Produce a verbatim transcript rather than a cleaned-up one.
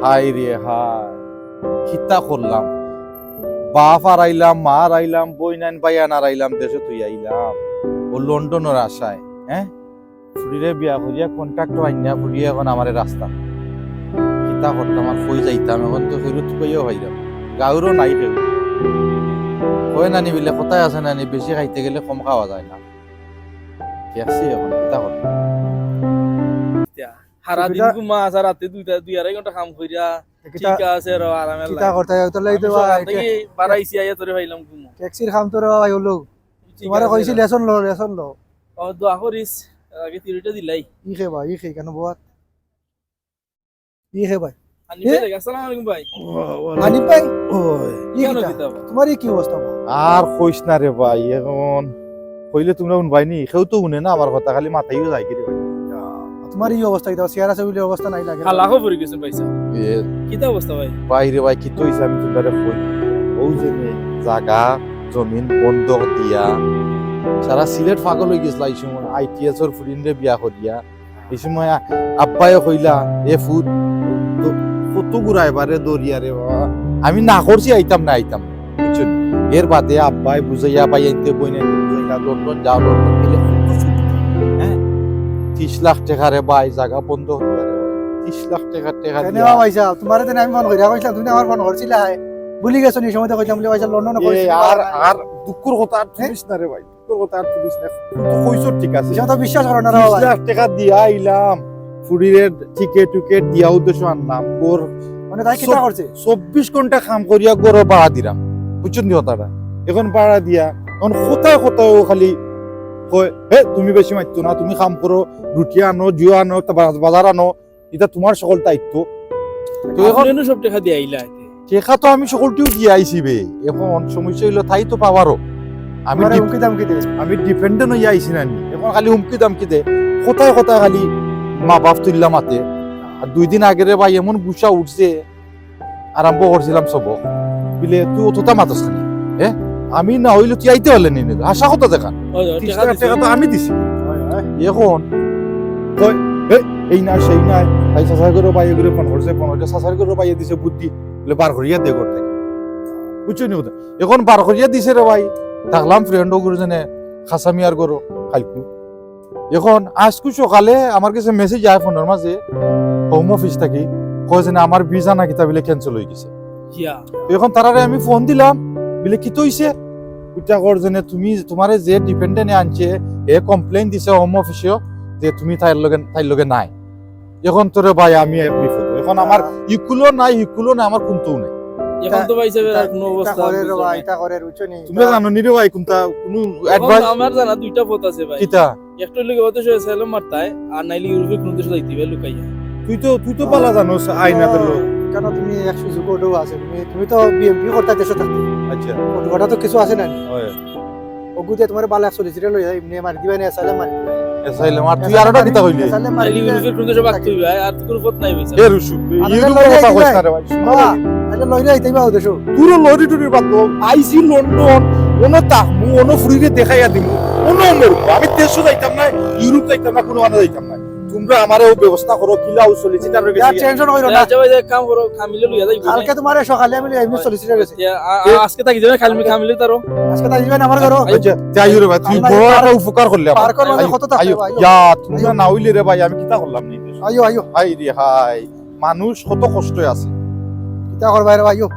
হায় রে হায়, কিতা করলাম? বাপ হারাইলাম, মা হারাইলাম, বইনাইন ভাইয়াইন হারাইলাম, দেশো থুই আইলাম অউ লন্ডনর আশায়, হে? ফুড়িরে বিয়া করিয়া contract আইন্না ফুড়িয়ে অখন আমারে রাস্তা। কিতা করতাম আর কই যাইতাম, অখন তো ফেরত কইও পাইলাম। গাউরও নাই কেউ। কয় নানি বিলে কথায় আছে নানি, বেশি খাইতে গেলে কম খাওয়া যায় না। দেখছি অখন কিতা করতাম। হারা দিন ঘুমাস আর রাতে দুইটা, দুই আড়াই ঘন্টা কাম করিয়া, ঠিক আছে রে, আরামে কিতা লাগে। করতে হয়? তোর লাগি তো আমি সকাল থাকি বারাইছি, আইয়া তোরে পাইলাম ঘুমো। ট্যাক্সির কাম তো রে ভাই অইলো। ঠিক তুমারে আছে কইছি রে। Lesson ল, lesson ল। ও, দোয়া করিস, আগে তিরিটা দিলাই। ই খে ভাই, ই খে, কেনে বওয়াত? ই খে ভাই। হানিফ এ? ভাই, আসসালামু আলাইকুম ভাই। ওয়া-, ওয়া-, হানিফ ভাই? ওই। ই কিতা? কিতা বা? তুমার ই কি অবস্থা বা? আর কইস না রে ভাই, অখন কইলে তুমরা হুনবায় নি, কেউ তো হুনে না আমার কথা, খালি মাথায়ও যায় কি রে ভাই। ইয়া, তুমার ই অবস্থা কিতা? চেয়ার আছে বুলে অবস্থা নাই লাগে। হালাকো পড়ি গেছইন ভাই সাহেব। এ, কিতা অবস্থা ভাই? ভাই রে ভাই, কিতা অইছে আমি তুমরারে কই। অউ যে নে, জাগা, জমিন বন্ধক দিয়া, সারা সিলেট পাগল অই গেছলা ই সময়, আইটিএস অর ফুড়িনরে বিয়া করিয়া। ই সময় আ-, আব্বায় কইলা, "এ ফুত, তো কত ঘুরাইবারে দরিয়া রে বাবা।" আমি না করছি, আইতাম না, আইতাম না। বুঝছো নি? এর বাদে আব্বায় বুঝাইয়া, ভাইয়াইন্তে বইনাইন্তে বুঝাইলা, "লন্ডন যাও, লন্ডন গেলে কত সুবিধা।" হে? ত্রিশ লাখ টেকা রে ভাই, জাগা বন্ধক দিয়া রে ভাই। ত্রিশ লাখ টেকা, টেকা কেনে দিয়া। বা ভাই সাহেব, তুমারে তো আমি ফোন করিয়া কইছলাম, তুমি তো আমারে ফোন করছিলায়। ভুলি গেছো নি, ই সময় তো কইতাম বুলে, ভাই সাহেব, লন্ডনো এ, কইছি। আর, আর দুঃখর কথা আর তুলিস না রে ভাই। তোর কথা আর তুলিস না। তুই তো কইছস ঠিক আছে। ইতা তো বিশ্বাস করো না রে ত্রিশ ভাই। লাখ টেকা দিয়া আইলাম, ফুড়িরে টিকেট টুকেট দিয়া উদ্দেশ্য আনলাম। ঘর মানে তাই কিতা সব-, করছে? চব্বিশ ঘন্টা কাম করিয়া ঘরো ভাড়া দিলাম। বুঝছস নি কথাটা? অখন ভাড়া দিয়া, অখন কথায় কথায় অউ খালি কয়, "হে, তুমি বেশি মাতিও না, তুমি কাম করো, রুটি আনো, জিও আনো, তা বাজ-, বাজার আনো।" ইতা তুমার সকল দায়িত্ব। তো অখন আপনে নু সব টেকা দিয়া আইলা এতে। টেকা তো আমি সকলটিউ দিয়া আইছি বে। অখন সমস্যা অইলো তাই তো পাওয়ারও। আমি তুমারে ডিপ-, হুমকি দামকি দে। আমি dependent অইয়া আইছি না নি। অখন খালি হুমকি দামকি দে। কথায় কথায় খালি মা বাপ তুলিয়া মাতে। আর দুই দিন আগে রে ভাই এমন গুসা উঠছে, আরম্ভ করছিলাম সবক। বিলে, "তুই অততা মাতস কেনে? হে? আমি না অইলে তুই আইতে পারলে নি? হাছা কথা দেখান।" অয়, অয়, ত্রিশ লাখ টেকা তো আমি দিছি। অয়, অয়। অখন কয়, "হে, এই না, সেই না।" তাই চাচার ঘরর ভাইয়ে ঘুরে ফোন করছে, ফোন করছে, চাচার ঘরর ভাইয়ে দিছে বুদ্ধি, বুলে, "বার করিয়া দে ঘর থাকি।" বুঝছো নি কথা? অখন বার করিয়া দিছে রে ভাই, থাকলাম friend অগুর জেনে, খাসা মিয়ার ঘরো, কাইলকু। অখন আইজকু সকালে আমার গেছে message আয় ফোনর মাঝে, Home Office থাকি, কয় যে না, আমার ভিসা না কিতা বিলে cancel অই গেছে। ইয়া। তো অখন তারারে আমি ফোন দিলাম, বিলে কিতা অইছে? ইতা কর যে না, তুমি, তুমারে যে dependent এ আনছে, হে complain দিছে Home Office এও যে তুমি তাইর লগে, তাইর লগে নাই। অখন তো রে ভাই আমি এক বিপদ। অখন আমার ইকুলও নাই, হিকুলও নাই, আমার কুন্তাও নাই। অখন তো ভাই সাহেব, ইতা, আর কুনু ইতা অবস্থা করে রে বুঝলাম ভাই, না। ইতা করে, বুঝছো নি? তুমরা জানো নি রে ভাই, কুনটা, কুনু অখন advice? আমার জানা দুইটা পথ আছে ভাই। কিতা? একটা অইলো গি অদেশো asylum মারতায়, আর নাইলে ইউরোপর কুনু দেশো যাইতে অইবো লুকাইয়া। তুই তো, তুই তো ভালা জানোস আইন আদালত। কেনে তুমি এক সুযোগ অটাও আছে, তুমি, তুমি তো বিএমপি করতায় দেশো থাকতে। আচ্ছা। অটা তো কিছু আছে না? অয়। অগু দিয়া তুমারে ভালা এক solicitor লইয়া এমনে মারি দিবা নি, asylum মারি দিবা। Asylum, আর তুই আরোটা কিতা কইলি? Asylum মারি দিবা। ইউরোপর কুনু দেশো ভাগতে অইবো, আর তো কুনু পথ নাই ভাই। এ রুশু, আর ইউরোপর কথা কইস না রে ভাই। বাবা, আরে লইলে আইতে অইবো দেশো। তোর লরি টরি বাদ দে। আইছি লন্ডন, অনো থাকমু, অনো ফুড়িরে দেখাইয়া দিমু, অনো মরমু। আমি দেশো যাইতাম না, ইউরোপ যাইতাম না, কুনু কানো যাইতাম না। তুমরা আমারে অউ ব্যবস্থা করো, কিলা অউ solicitor অর গেছে। টেনশন করিও না। আচ্ছা ভাই, এক কাম করো, কামিলে লইয়া যাইবো। কালকে তুমারে সকালে আমি লইয়া আইমু solicitor অর গেছে। আ-, আ-, আজকে থাকি যাইবা, কাইল কামিলে তারো। আজকে থাকি যাইবা না আমার ঘরো। আচ্ছা, যাই রে ভাই, তুই বড় একটা উপকার করলে আমার। পার্কর মাঝে কত থাকতে আইও, ভাই? ইয়া, তুমরা না অইলে রে ভাই, আমি কিতা করলাম নি? আইও, আইও। হায় রে হায়, মানুষ কত কষ্টে আছে। কিতা করবায় রে ভাই, আইও।